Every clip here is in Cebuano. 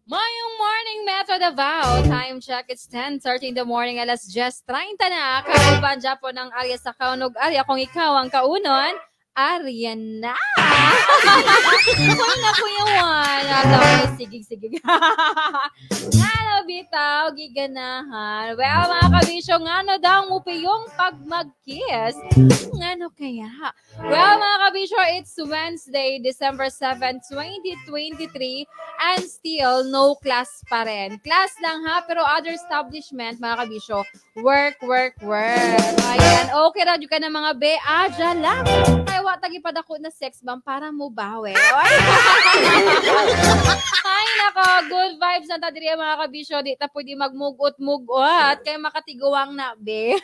Mayong morning, Metro Davao. Time check, it's 10:30 in the morning, alas 10:30 na. Kauban po ng Arya sa Kaunog. Arya, kung ikaw ang kaunon, Arya na! Hoy na, Kuya Juan. Alam mo, sige, sige. Ngano bitaw, giganahan. Well, mga kabisyo, ngano daw mupiyong pag mag-kiss? Ngano kaya? Well, mga kabisyo, it's Wednesday, December 7, 2023, and still no class pa rin. Class lang ha, pero other establishment, mga kabisyo, work, work, work. Ayan, okay ra ka na mga be, adya lang. Kay wa tagi padako na sex bomb para mo bawi. Ay nako, good vibes na ta diri, mga kabisyo. Di ta pwede magmugot-mugot kay makatiguang na be.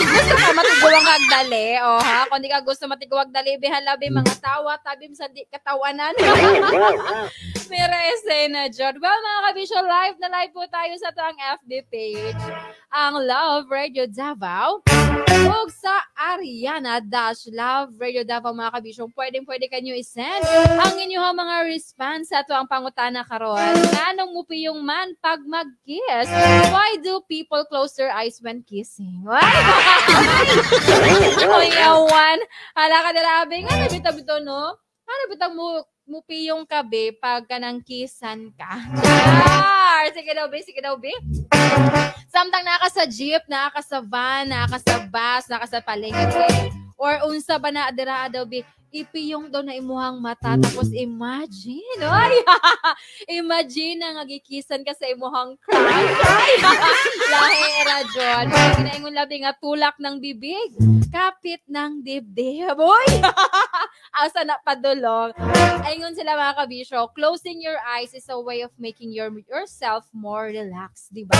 Gusto ka matiguang kag dali? O ha, kung di ka gusto matiguang dali, be, hala be, mga tawa tabi sa di katawanan. Mira na jud. Well, mga kabisyo, live na live po tayo sa atong FB page, ang Love Radio Davao, ug sa Ariana-Love Radio Davao, mga kabisyo. Pwedeng pwede kanyo i-send ang inyong mga response sa ato ang pangutana karon. Nganong mupiyong man pag mag-kiss? Why do people close their eyes when kissing? Why? Kuya Juan, hala ka dalabi. Nga bitaw bitaw, no? Ano bitaw mo mupiyong ka be pag kanang kissan ka? Char! Sige daw be, sige daw be. Samtang naa ka sa jeep, naa ka sa van, naa ka sa bus, naa ka sa palengke, or unsa ba na dira daw be, ipiyong daw na imuhang mata, tapos imagine, oy, imagine na nga gikissan ka sa imuhang crush. Ay, lahi ra jud. Ginaingon labi nga tulak ng bibig, kapit ng dibdib. Uy, asa na padulong? Aingon sila, mga kabisyo, closing your eyes is a way of making yourself more relaxed, di ba?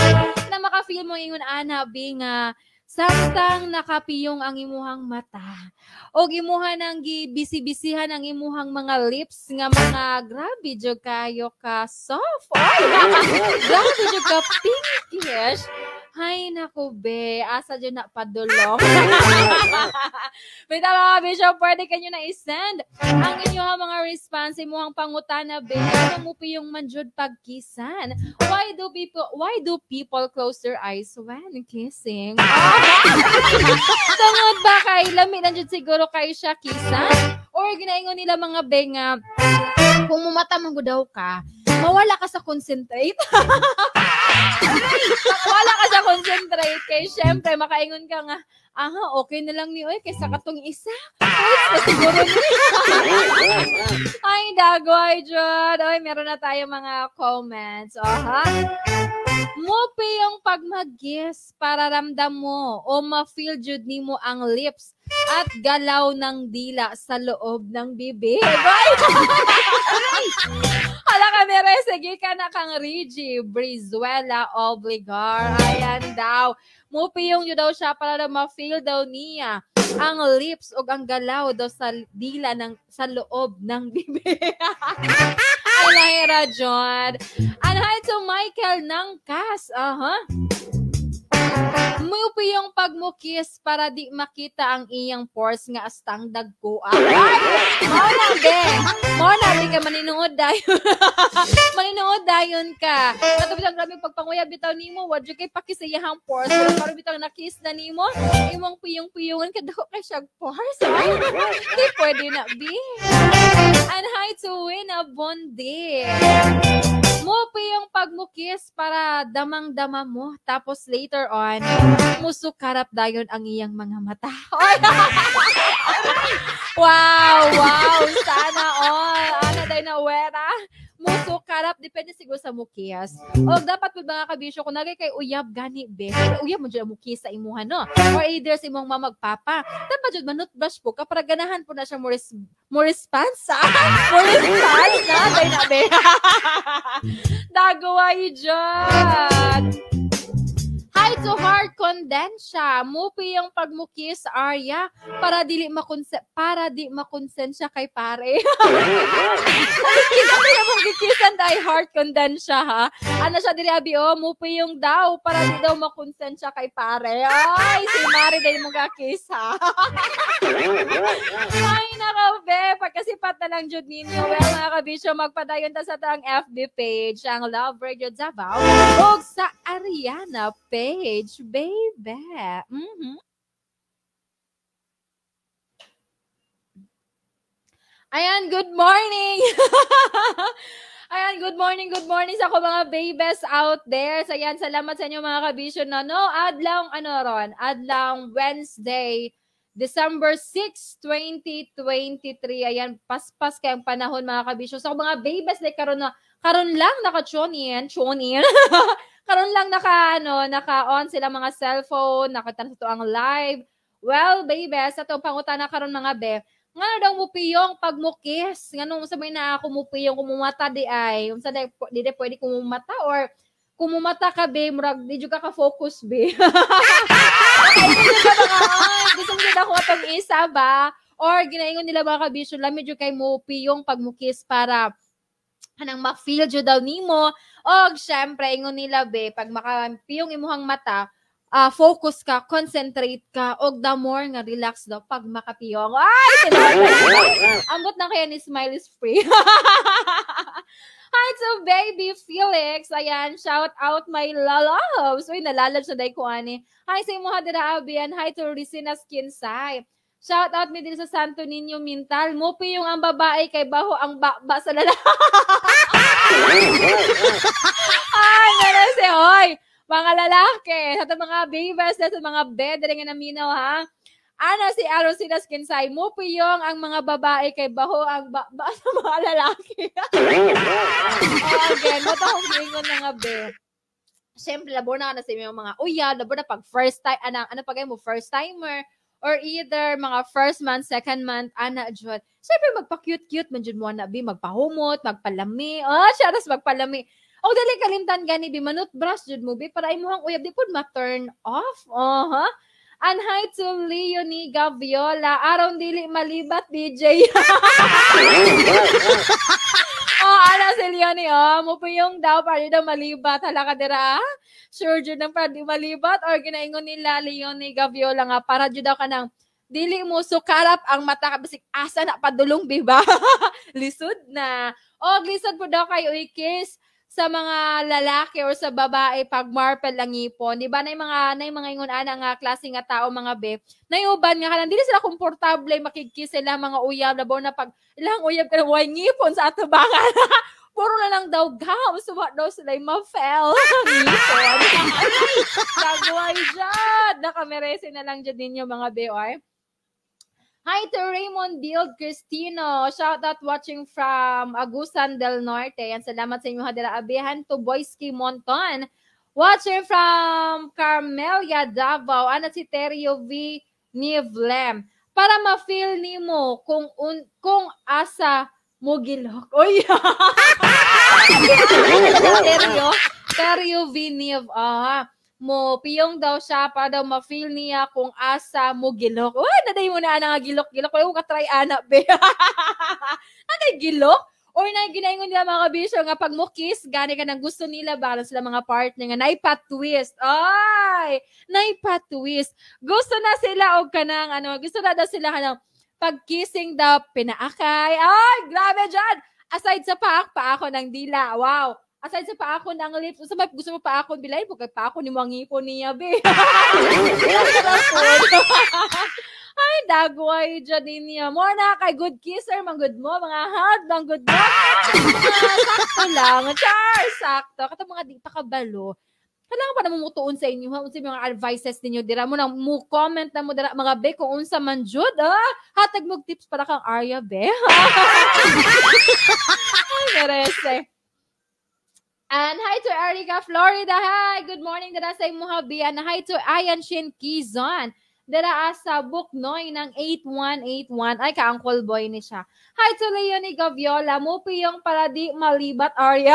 Na maka-feel mo ingon ana bi nga samtang nakapiyong ang imuhang mata og imuha nang gibisi-bisihan ang imuhang mga lips nga mga grabe jud kayo ka soft. Ay, grabe jud ka pinkish. Hay nako be, asa jud na padulong? Bitaw, mga bisyo, pwede kanyo na i-send ang inyong mga response, imuhang pangutana be, ano mupiyong man jud pagkisan? Why do people close their eyes when kissing? Tungod ba kay lami na jud siguro kay siya kissan? Or ginaingon nila, mga be, nga kung mumata man gud daw ka, mawala ka sa concentrate. Wala ka sa concentrate kay syempre makaingon ka nga, "Aha, okay na lang ni oy kaysa katong isa. Ay, na siguro ni." Ay, dagway jud. Oy, meron na tayo mga comments. Aha. Mupiyong pag mag-kiss para ramdam mo o ma-feel jud nimo ang lips at galaw ng dila sa loob ng bibig. Ay! Hala ka, mere, sige ka na kang Reggie Brizuela Obligar. Ayan daw. Mupiyong yun daw siya para daw ma-feel daw niya ang lips o ang galaw daw sa dila ng sa loob ng bibig. Ay, lahira, John. And hi to Michael ng Cas. Aha. Mupiyong pag mo kiss para di makita ang iyang pores nga astang dagko. Ay! Mao na be. Mao na be kay maninuod dayon. Maninuod dayon ka. Kato bitang grabe pagpanguyab bitaw nimo, wa jud kay pakisayahang pores. Pero karon bitang na-kiss na nimo, imong piyong-piyongan ka dako kay siyag pores. Ay, di pwede na be. And hi to Wina Bondi. Mupiyong pag mo kiss para damang-dama mo. Tapos later on, musukarap dayon ang iyang mga mata. Wow. Sana all. Ana day na wera. Musukarap, depende siguro sa mukiyas. O dapat po, mga kabisyo, kung nagay kay uyab gani be, uyab mo dyan mukis sa imuha, no? Or either sa imong mama, papa. Dapat jud manutbrush po ka para ganahan po na siya mo response. Mo response na, day na be. Dagway dyan. Hi. Hi to Heart Condensya. Mupi yung pagmukis, Arya, para di makonsensya kay pare. Kita ko yung mong gikisan dahil Heart Condensya, ha? Ano siya diri abi, oh, mupi yung daw para di daw makonsensya kay pare. Ay, si Mari dahil mong kakis, ha? Ay, nako, be. Pagkasipat na lang jud ninyo. Well, mga kabisyo, magpadayon ta sa tang FB page, ang Love Radio Davao, ug sa Ariana page, baby. Ayan, good morning! Ayan, good morning sa ako mga babies out there. So, ayan, salamat sa inyo mga kabisyo na, no? Adlaw, ano ron? Adlaw Wednesday, December 6, 2023. Ayan, paspas kayong panahon mga kabisyo. So, mga babies, like karon na, karon lang naka-tune in, tune in. Karon lang naka, ano, naka-on sila mga cellphone, nakatan sa to ang live. Well, babies, sa itong pangutana karon mga be, ngano daw mupiyong pag mukis? Ngano sa may na ako mupiyong kumumata di ay? Unsa di, di di pwede kumumata or kumumata ka be, murag di jud ka ka-focus be. Okay, gusto ka mga, gusto mo jud ako atong isa ba? Or ginaingon nila mga kabisyo, lami jud kay mupiyong pag mukis para kanang ma-feel jud daw nimo. Og syempre ingon nila be, pag makapiyong imuhang mata, focus ka, concentrate ka, og the more nga relax daw pag makapiyong. Ay, ambot na kaya ni Smile is free. Hi to baby Felix. Ayan, shout out my lalabs. Uy, nalalabs na day ko ani. Hi sa imo dira abi, and hi to Ricina Skinsay. Shout out mi din sa Santo Niño Mintal. Mupi yung ang babae kay baho ang ba sa lalaki. Ay, meron si hoy. Mga lalaki, sa mga babies, sa mga bed, nga naminaw, ha? Ano si Arosina Skinsay, mupiyong ang mga babae kay baho ang ba sa mga lalaki. Oh, again, mo ta akong ingon nga be. Siyempre, labo na sa inyong mga uya, labo na pag first time, ano pa kayo mo, first timer, or either mga first month, second month, ana, jud. Siyempre, magpa-cute-cute, man jud mo na, be, magpahumot, magpalami, oh, siya, tas magpalami. O dali kalimtan gani bi manut brush jud mo bi para imuhang uyab di pud ma-turn off. Uh-huh. And hi to Leonie Gaviola. Aron dili malibat DJ. Oh, ana si Leonie, oh, mupiyong daw para daw malibat hala ka dira. Sure jud nang para di malibat or ginaingon nila Leonie Gaviola nga para jud daw kanang dili mo sukarap ang mata ka bisig asa na padulong bi ba? Lisod na. Og lisod po daw kayo i-kiss sa mga lalaki or sa babae pag marpel ang ngipon. Di ba na mga ingon ana nga klase nga tao mga be, nayuban nga kanang dili sila komportable makigkiss sila mga uyab labaw na pag ilang uyab ka way ngipon sa atubangan. Puro na lang daw gaw, suwa daw sila ma-fell. Ngipon. Gagaway dyan. Nakamerese na lang dyan ninyo mga be, oy. Hi to Raymond Build Cristino. Shout out watching from Agusan del Norte. Yan, salamat sa inyo hadira abihan to Boyski Monton. Watching from Carmelia, Davao. Ana si Terio V. Nivlem. Para ma-feel nimo kung asa mo gilok. Oy. Terio V. Niv. Ah. Mo piyong daw siya para daw ma-feel niya kung asa mo gilok. Uy, naday mo na ana nga gilok-gilok. Wala ko ka-try ana be. Naday gilok? Or na ginaingon nila mga kabisyo nga pag mo kiss, gani ka nang gusto nila ba sila mga partner nga naipa-twist. Ay, naipa-twist. Gusto na sila og kanang ano, gusto na daw sila kanang pag-kissing daw pinaakay. Ay, grabe dyan. Aside sa paak, paako ng dila. Wow. Aside sa paakon ang lips, usa may gusto mo paakon bilay mo kay paakon nimo ang ngipon niya be. Ay dagway jud niya. Mo na kay good kisser man good mo, mga hug man good mo. Sakto lang, char, sakto. Katong mga di pa kabalo. Kailangan pa na mumutuon sa inyo ha, unsa mga advices ninyo dira mo nang mo comment na mo dira mga be kung unsa man jud ah. Hatag mo tips para kang Arya be. Ay merese. And hi to Erica, Florida. Hi, good morning dara sa imo habi. And hi to Ayan Shin Quezon. Dara sa Buknoy ng 8181. Ay, ka-uncle boy ni siya. Hi to Leonie Gaviola. Mupiyong para di malibat, Arya.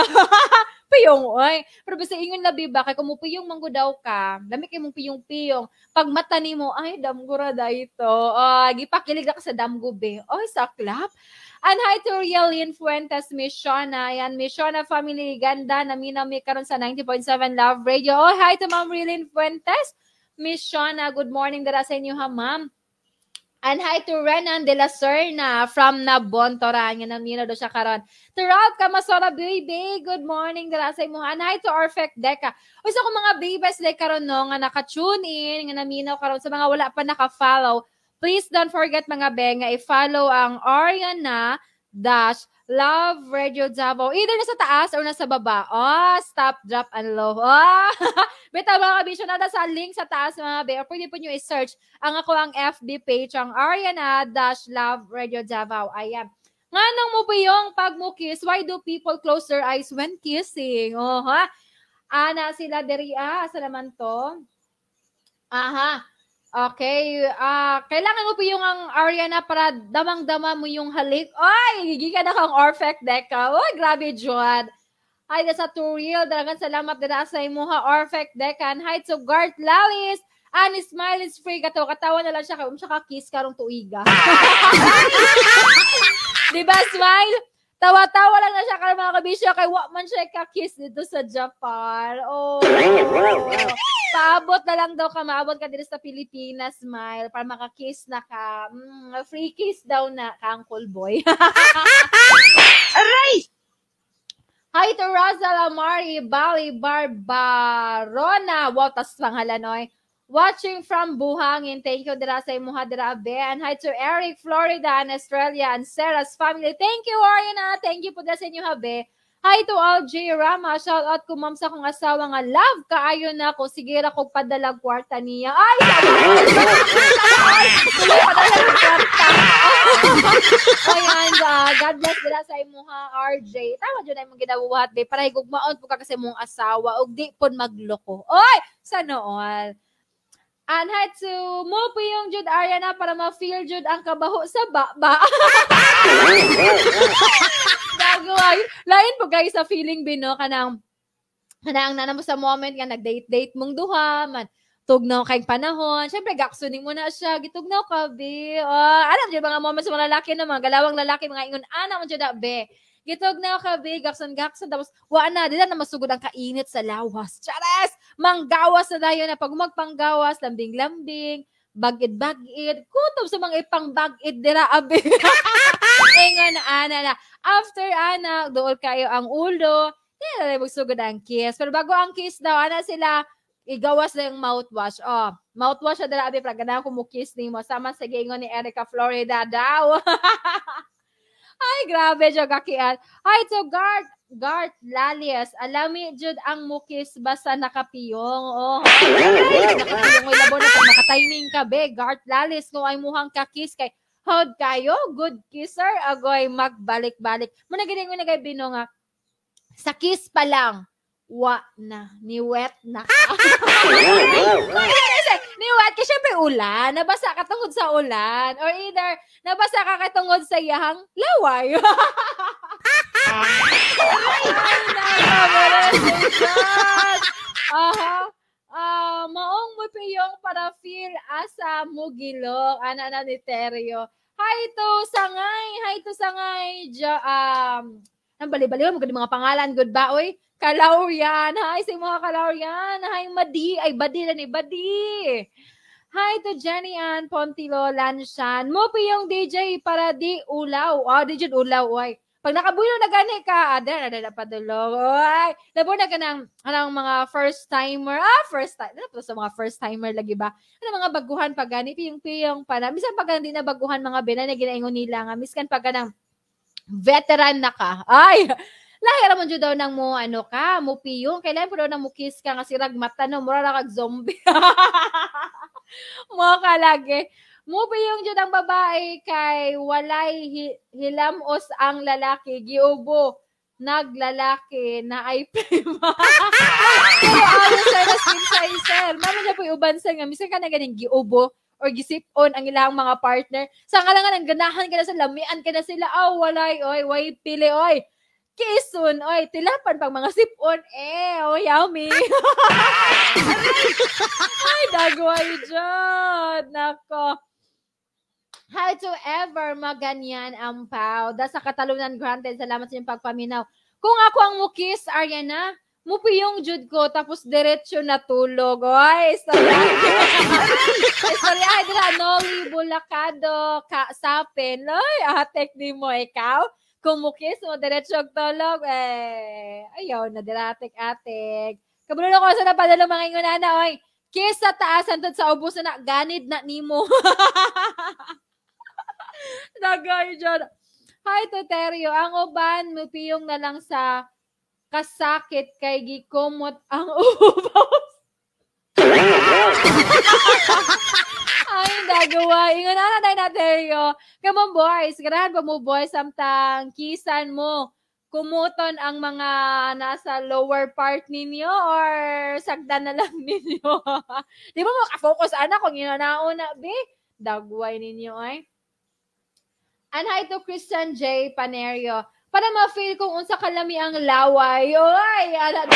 Piyong, oy. Pero basta ingon labi ba, kay kung mupiyong man gud daw ka, lami kay mong piyong-piyong. Pag mata nimo, ay, damgo ra dayto. Ay, gipakilig na ka sa damgo, be. Oy, saklap. And hi to Rialyn Fuentes Missiona. Ayan, Missiona family, ganda. Naminami karon sa 90.7 Love Radio. Oh, hi to Ma'am Rialyn Fuentes Missiona. Good morning dara sa inyo ha, ma'am. And hi to Renan de la Serna from Nabontoran. Nga namina do siya karon. To Rob Kamasora baby, good morning dara sa imo. And hi to Orfec Deca. Uy, sa akong mga babies like karon no nga naka-tune in, nga naminaw karon, sa mga wala pa naka-follow, please don't forget, mga be, nga i-follow ang Ariana-Love Radio Davao. Either nasa taas or nasa baba. Oh, stop, drop, and low. Oh. Bitaw, mga kabisyo, na sa link sa taas, mga be. Or pwede po nyo i-search ang ako ang FB page, ang Ariana-Love Radio Davao. Ayan. Nganong mo yung pag mo kiss, why do people close their eyes when kissing? Oh, ha? Ana sila diri ah. Asa naman to? Aha. Okay, kailangan mo po yung ang Ariana para damang-dama mo yung halik. Ay, gikan na kang Orfec Deca. Oy, grabe jud. Hi sa Turiel, daghang salamat dira sa imuha, Orfec Deca. And hi to Gart Lalis. And smile is free kato katawa na lang siya kay siya ka kiss karong tuiga. Di ba, smile? Tawa-tawa lang na siya karon, mga kabisyo, kay wa man siya ka-kiss dito sa Japan. Oh. Paabot na lang daw ka, maabot ka dito sa Pilipinas, smile, para maka-kiss na ka. Free kiss daw na, kangkol boy. Aray! Hi to Rosal Amari Bali Barbarona. Wow, tas pangalan oy. Watching from Buhangin. Thank you dira sa imuha dira be. And hi to Eric, Florida and Australia and Sarah's family. Thank you, Ariana. Thank you po dira sa inyo be. Hi to Alj Rama. Shout out ko, ma'am, sa akong asawa nga love kaayo na ko. Sige ra kog padala kwarta niya. Ay, sabi. Tuloy padala kwarta. Ayan, God bless dira sa imuha, RJ. Tama jud ay mong ginabuhat be para higugmaon po ka kasi mong asawa ug di pod magloko. Oy, sana all. And hi to mo po yung jud, Ariana, para ma-feel jud ang kabaho sa baba. Gago ay. Lain po guys sa feeling bino kanang nana mo sa moment nga nag-date-date mong duha man tugnaw kay panahon. Syempre gaksunin mo na siya, gitugnaw ka be. Oh, alam jud mga moments sa mga lalaki na mga galawang lalaki, mga ingon ana mo jud be. Gitugnaw ka be, gakson gakson, tapos wa na di na masugod ang kainit sa lawas. Chares! Manggawas na dayon na pag magpanggawas, lambing-lambing, bagid-bagid, kutob sa mga ipang-bagid dira abi. Ingon ana na. After ana, duol kayo ang ulo, di na magsugod ang kiss. Pero bago ang kiss daw, ana sila, igawas na yung mouthwash. Oh, mouthwash na dira abi para ganahan ko mo kiss nimo. Sama sa giingon ni Erica Florida daw. Ay, grabe, jud kakian. Hi to Gart Lalias. Alami jud ang mukis basta nakapiyong. Oh, ay, nakapiyong oy, labo na pag naka-timing ka be. Gart Lalis, kung ay muhang kakis kay hod kayo, good kisser, agoy magbalik-balik. Muna gini ko nagay bino nga sa kiss pa lang, wa na, ni wet na ka. Ni wet ka, syempre ulan, nabasa ka tungod sa ulan, or either nabasa ka kay tungod sa iyahang laway. Ay, aha. Maong mo piyong para feel asa mo gilok, ana na ni Terio. Hi to Sangay, hi to Sangay. Jo, ang bali-bali mo mga pangalan, good ba oy? Kalaurian, hi sa mga Kalaurian. Hi Madi, ay Badi na ni Badi. Hi to Jenny Ann Pontilo Lanshan. Mo piyong DJ para di ulaw. Ah, di jud ulaw oy. Pag nakabulo na gani ka, ada na padulong. Oy, labo na ka ng anong mga first timer. Ah, first time. Ano sa mga first timer lagi ba? Ano mga baguhan pa gani, piyong-piyong pa na. Minsan pag hindi na baguhan mga bena na ginaingon nila nga miskan pag kanang veteran na ka. Ay, lahi ra man jud daw nang mo ano ka, mo piyong. Kailan po daw nang mo kiss ka nga sirag mata no, mura ra kag zombie. Mo ka lagi. Mo piyong jud ang babae kay walay hilamos ang lalaki, giubo naglalaki na ay prima. Pero ayon sa skin size sir, mano na po uban sir nga minsan ka na ganing giubo or gisip-on ang ilang mga partner. Sa nga lang ang ganahan ka na sa lamian ka na sila, aw walay oy, way pili oy. Kison, oy, tilapan pag mga sipon. Eh, oh, yummy. Ay, dagway dyan. Nako. How to ever maganyan ang pau. Da sa katalunan granted. Salamat sa inyong pagpaminaw. Kung ako ang mukis, Ariana, mupiyong jud ko, tapos diretso natulog. Oy, istorya. Istorya, ay, dira, Noli, Bulacado, ka, sapin. Oy, atek ni mo, ikaw. Kung mukis mo, diretso og tulog, eh, ayaw na, dira, atek-atek. Kabalo ko sa napadalo mga ingon na, oy. Kiss sa taas, antod sa ubos na, ganid na nimo. Nagay dyan. Hi to Teryo. Ang uban, mupiyong na lang sa kasakit kay gikumot ang ubos. Ay, dagawa. Ingon na tayo na, Teryo. Come on, boys. Ganahan ba mo, boys? Samtang kisan mo, kumuton ang mga nasa lower part ninyo or sagdan na lang ninyo? Di ba maka-focus, anak, kung inanauna, be? Dagway ninyo, ay. And hi to Christian J. Panerio. Para ma-feel kung unsa kalami ang laway. Oy, ala daw.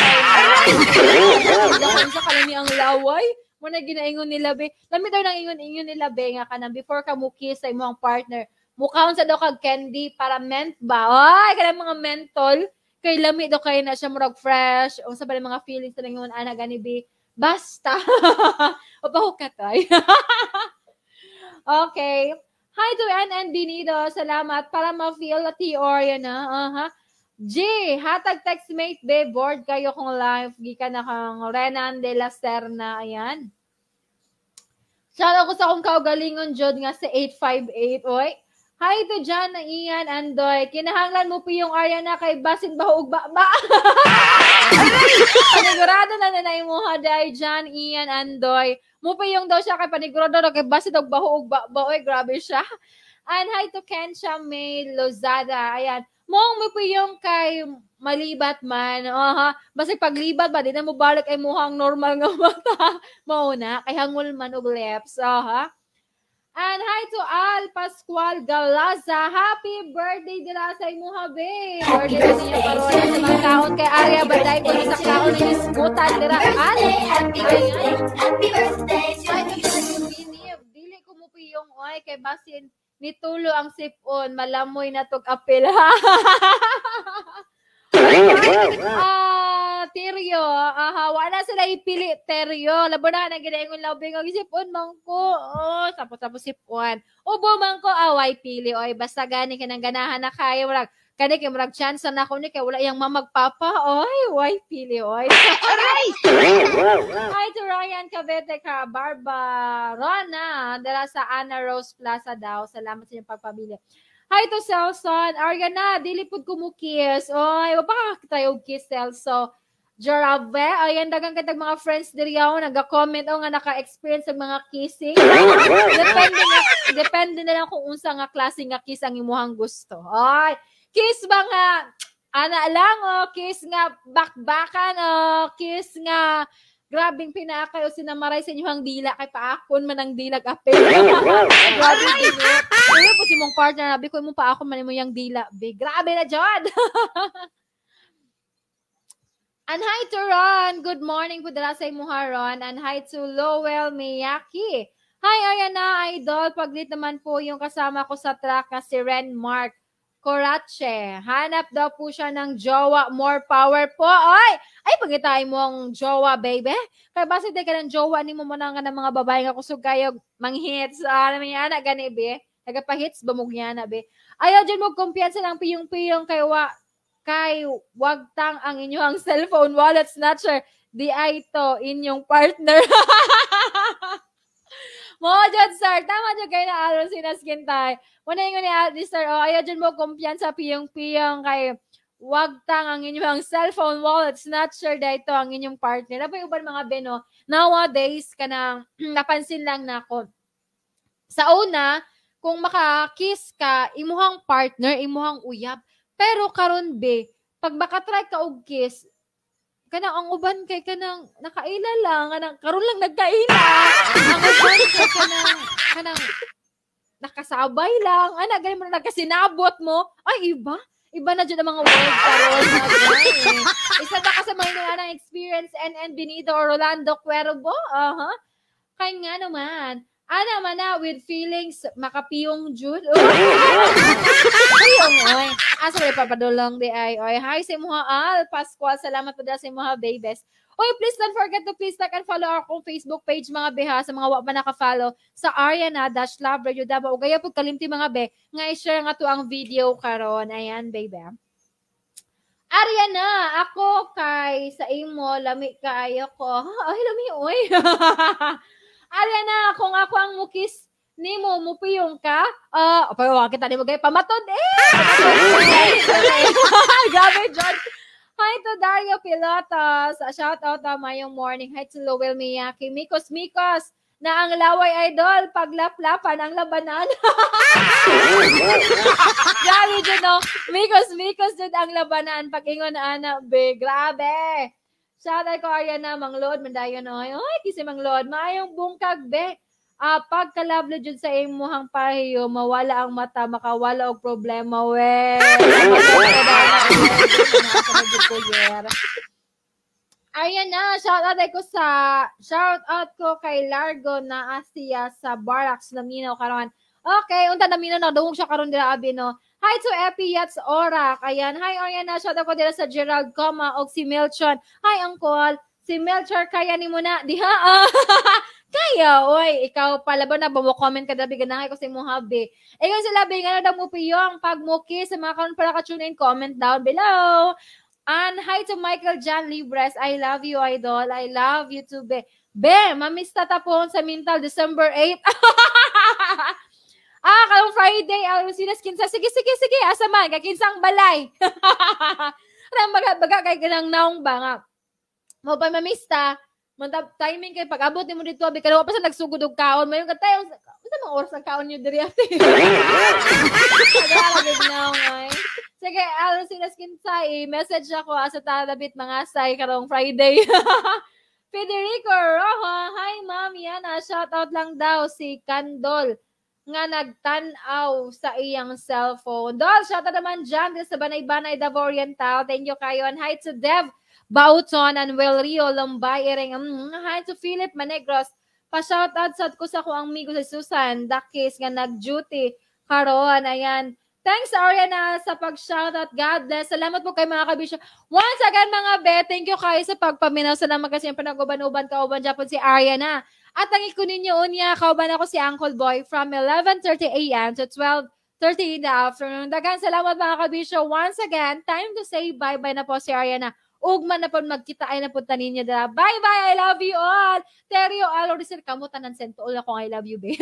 Unsa kalami ang laway? Muna ginaingon nila be. Lami daw nang ingon-ingon nila be nga kanang before ka mo kiss sa imong partner, mukhaon sa daw kag candy para ment ba? Oy, kanang mga mentol kay lami daw kay na siya murag fresh. Unsa ba mga feelings sa ingon ana gani be? Basta. O pahukatay. Okay. Hi to NN Binido. Salamat. Para ma-feel na TR yan na. Uh-huh. G, hatag textmate, be. Bored kayo kung live. Gika na kang Renan de la Serna. Ayan. Shout out ko sa akong kaugalingon, Jod, nga sa 858. Oy. Hi to John na Ian Andoy. Kinahanglan mo po yung Ariana kay basin ba og ba ba. Panigurado na nanay mo ha, day John Ian Andoy. Mo pa yung daw siya kay panigurado na kay basin og baho og ba ba. Oy, grabe siya. And hi to Kensha May Lozada. Ayan. Mong mo po yung kay malibat man. Aha. Basta paglibat ba, di na mo balik ay muhang normal nga mata. Mauna, kay hangul man og lips. Aha. And hi to Al Pascual Galaza. Happy birthday dila sa imuha, babe. Birthday na niya karon sa mga kaon kay Arya Baday ko sa kaon ni Isbutan dira. Al. Happy birthday. Happy birthday to you. Dili ko mo piyong oy kay basin nitulo ang sipon, malamoy na tog apel. Teryo, aha, wala sila ipili Teryo. Labo na nang ginaingon labing og sipon man ko. Oh, tapos sipon. Ubo man ko away pili oy basta gani kanang ganahan na kayo murag kani kay murag chance na ako ni kay wala iyang mamagpapa. Oy, way pili oy. Aray! Hi to Ryan Cavete ka Barba Rona dala sa Ana Rose Plaza daw. Salamat sa inyong pagpabili. Hi to Celson. Arya na, dili pud ko mo kiss. Oy, wa pa ka tayo kiss, Celso. Jarave, ayan, dagang katag mga friends diri ako nag-comment o nga naka-experience ng mga kissing. Depende na lang kung unsa nga klase nga kiss ang imuhang gusto. Oy, kiss ba nga ana lang o kiss nga bakbakan o kiss nga grabing pinakay o sinamaray sa inyong dila kay paakon man ang dilag apel. Grabe din. Uy, po si mong partner, nabi ko imong paakon man imo yang dila. Be, grabe na jud. And hi to Ron. Good morning po dala sa imuha, Ron. And hi to Lowell Miyaki. Hi, Ariana, idol. Paglit naman po yung kasama ko sa truck na si Ren Mark Corache. Hanap daw po siya ng jowa. More power po. Ay! Ay, pagkitain mo ang jowa, baby. Kaya basta di ka ng jowa, ni mo muna nga ng mga babae nga kusog kayo manghits. Ano may anak, gani, be? Nagapahits ba mo niya na, be? Ayaw dyan mo kumpiyansa ng piyong-piyong kay wa kay wagtang ang inyong cellphone wallet snatcher. Di ay to inyong partner. Mo jud sir, tama jud kay na Alron sinaskintay. Muna ingon ni Aldi sir, oh, ayaw jud mo kumpiyansa piyong-piyong kay wagtang ang inyong cellphone wallet snatcher dahito ang inyong partner. Napay uban mga beno, nowadays kanang napansin lang nako. Sa una, kung maka-kiss ka imuhang partner, imuhang uyab. Pero karon be, pag makatry ka og kiss, kanang ang uban kay kanang nakaila lang, kanang karon lang nagkaila. Ang uban kay kanang nakasabay lang, ana gani mo na nagkasinabot mo. Ay iba, Iba na dyan ang mga words karon, mga gay. Isa ba ka sa mga nga ng experience NN Benito or Rolando Cuervo? Aha. Kay nga naman. Ana man na with feelings makapiyong jud. Piyong oy. Asa ba papadulong di ay oy. Hi sa imuha Al Pascual. Salamat po sa imuha babies. Oy, please don't forget to please like and follow akong Facebook page, mga beha, sa mga wa pa naka-follow sa Ariana-Love Radio Davao. Ug ayaw pud kalimti, mga be, nga i-share nga to ang video karon. Ayan, baby. Ariana, ako kay sa imo lami kaayo ko. Ay, lami oy. Ariana, kung ako ang mukis nimo, mupiyong ka? Ah, uh, pero kita nimo gay pamatod eh. Grabe, John. Hi to Dario Pilotos. Shout out mayong morning. Hi to Lowell Miyaki. Mikos Mikos na ang laway, idol, paglaplapan ang labanan. Grabe dyan, no? Mikos Mikos dyan ang labanan. Pag ingon na ana, be. Grabe. Shout out ko, Ariana, Manglod, mandayon, oy. Oy, kisi Manglod. Maayong bungkag, be. Pagka-lovely jud sa imuhang pahiyo, mawala ang mata, makawala og problema, we. Ayan na, shout out ko kay Largo na Asia sa Barracks Naminaw karon. Okay, unta naminaw na dungog siya karon dira abi, no. Hi to Epi Yats Orak. Ayan, hi Ariana, shout out ko dira sa Gerald Coma og si Melchon. Hi uncle, si Melchor kaya nimo na diha. Kaya, oy, ikaw pala ba na mo comment ka dabi ganahay ko sa imong hobby. Ikaw sila bi nga daw mo piyong pag mo kiss sa mga karon para ka tune in, comment down below. And hi to Michael John Libres. I love you, idol. I love you too, be. Be, mamista tapon sa Mintal December 8. Karong Friday, alas 15. Sige, sige, sige. Asa man, kay kinsang balay. Anong baga kay kanang naong ba nga. Mo pa mamista. Mantap timing kay pag-abot nimo dito abi kay pa sa nagsugod og kaon. Mayon ka tayo, unsa mang oras ang kaon niyo diri ate? Kadala gid naong ay. Sige, alas 15 i-message ako asa talabit mga say karong Friday. Federico Rojo, hi ma'am Yana, shout out lang daw si Kandol nga nagtan-aw sa iyang cellphone. Dol, shout out naman dyan sa Banay-Banay, Davao Oriental. Thank you kayo. And hi to Dev Bauton and Will Rio Lombay. Hi to Philip Manegros. Pa-shout out sad ko sa akong amigo si Susan Dakis nga nag-duty karon. Ayan. Thanks, Ariana, sa pag-shoutout. God bless. Salamat po kay mga kabisyo. Once again, mga be, thank you kayo sa pagpaminaw. Salamat kasi yung panag-uban-uban kauban Japon si Ariana. At ang ikunin niyo unya, kauban ako si Uncle Boy from 11:30 a.m. to 12:30 in the afternoon. Dagan salamat, mga kabisyo. Once again, time to say bye-bye na po si Ariana. Ugma na po magkita ay napunta ninyo. Bye-bye! I love you all! Teryo Alorisir, kamutan ng sento. All akong I love you, be.